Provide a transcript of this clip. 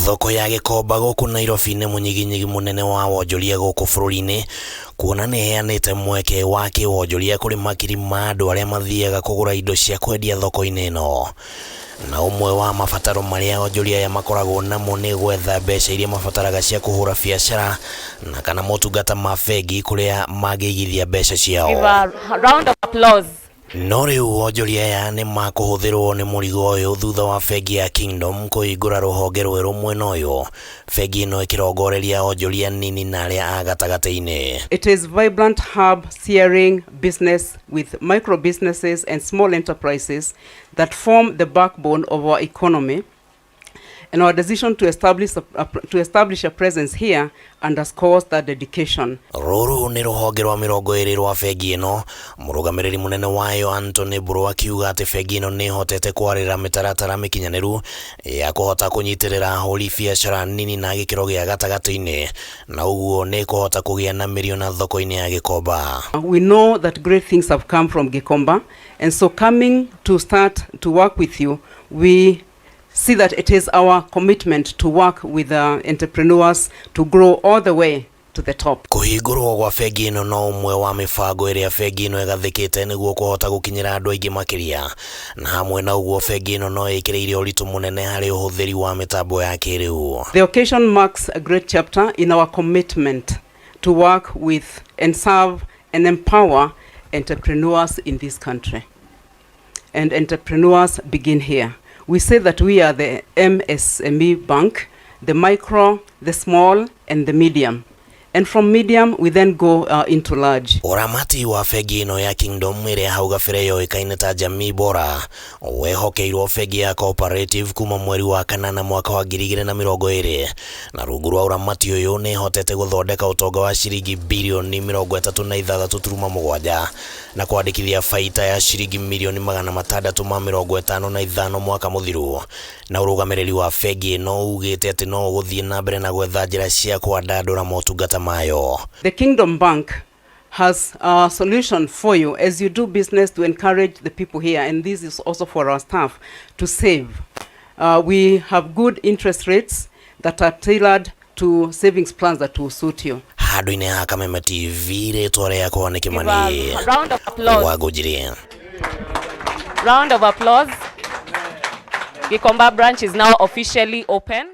Thoko ya Gikomba gũkũ Nairobi nĩ mũnyiginyigi mũnene wa wonjoria gũkũ bũrũri-inĩ, kuona nĩ ĩheanĩte mweke wa kĩwonjoria kũrĩ makiri ma andũ arĩa mathiaga kũgũra indo cia kwendia thoko-inĩ ĩno. Na ũmwe wa mabataro marĩa onjoria aya makoragwo namo nĩ gwetha mbeca iria mabataraga cia kũhũra biacara na kana motungata ma bengi kũrĩa mangĩigithia mbeca ciao. Give a round of applause. No rĩu onjoria aya nĩ makũhũthĩrwo nĩ mũrigo ũyũ thutha wa bengi ya Kingdom kũhingũra rũhonge rwerũ mwena ũyũ. Bengi ĩno ĩkĩrongoreria onjoria nini na arĩa a gatagatĩ-inĩ. It is vibrant hub sharing business with micro businesses and small enterprises that form the backbone of our economy. And our decision to establish a presence here underscores that dedication. Rũrũ nĩ rũhonge rwa 20 rwa bengi ĩno. Mũrũgamĩrĩri mũnene wayo Anthony Mburu akiuga atĩ bengi ĩno nĩ ĩhotete kwarĩra mĩtaratara mĩkinyanĩru ya kũhota kũnyitĩrĩra ahũri biacara nini na gĩkĩro gĩa gatagatĩ-inĩ, na ũguo nĩ ĩkũhota kũgĩa na mĩrio na thoko-inĩ ya Gikomba. We know that great things have come from Gikomba, and so coming to start to work with you, we see that it is our commitment to work with entrepreneurs to grow all the way to the top. Kũhingũrwo gwa bengi ĩno no ũmwe wa mĩbango ĩrĩa bengi ĩno ĩgathĩkĩte nĩguo kũhota gũkinyĩra andũ aingĩ makĩria, na hamwe na ũguo bengi ĩno no ĩkĩrĩire ũritũ mũnene harĩ ũhũthĩri wa mĩtambo ya kĩrĩu. The occasion marks a great chapter in our commitment to work with and serve and empower entrepreneurs in this country. And entrepreneurs begin here. We say that we are the MSME bank, the micro, the small, and the medium. And from medium, we then go into large. Ũramati wa bengi ĩno ya Kingdom, ĩrĩa hau gabere yoĩkaine ta Jamii Bora, wehokeirwo bengi ya Cooperative kuma mweri wa kanana mwaka wa 2020, na rungu rwa ũramati ũyũ nĩ ĩhotete gũthondeka ũtonga wa ciringi birioni 36.7 na kwandĩkithia baita ya ciringi mirioni 655 mwaka mũthiru. Na ũrũgamĩrĩri wa bengi ĩno ugĩte atĩ no ũgũthiĩ na mbere na gwetha njĩra cia kwandandũra motungata mayo. The Kingdom Bank has a solution for you as you do business to encourage the people here, and this is also for our staff, to save. We have good interest rates that are tailored to savings plans that will suit you. Handũ-inĩ ha Kameme TV, rĩtwa rĩakwa nĩ Give Kimani a round of applause. wa Ngũnjiri. Round of applause. Gikomba branch is now officially open.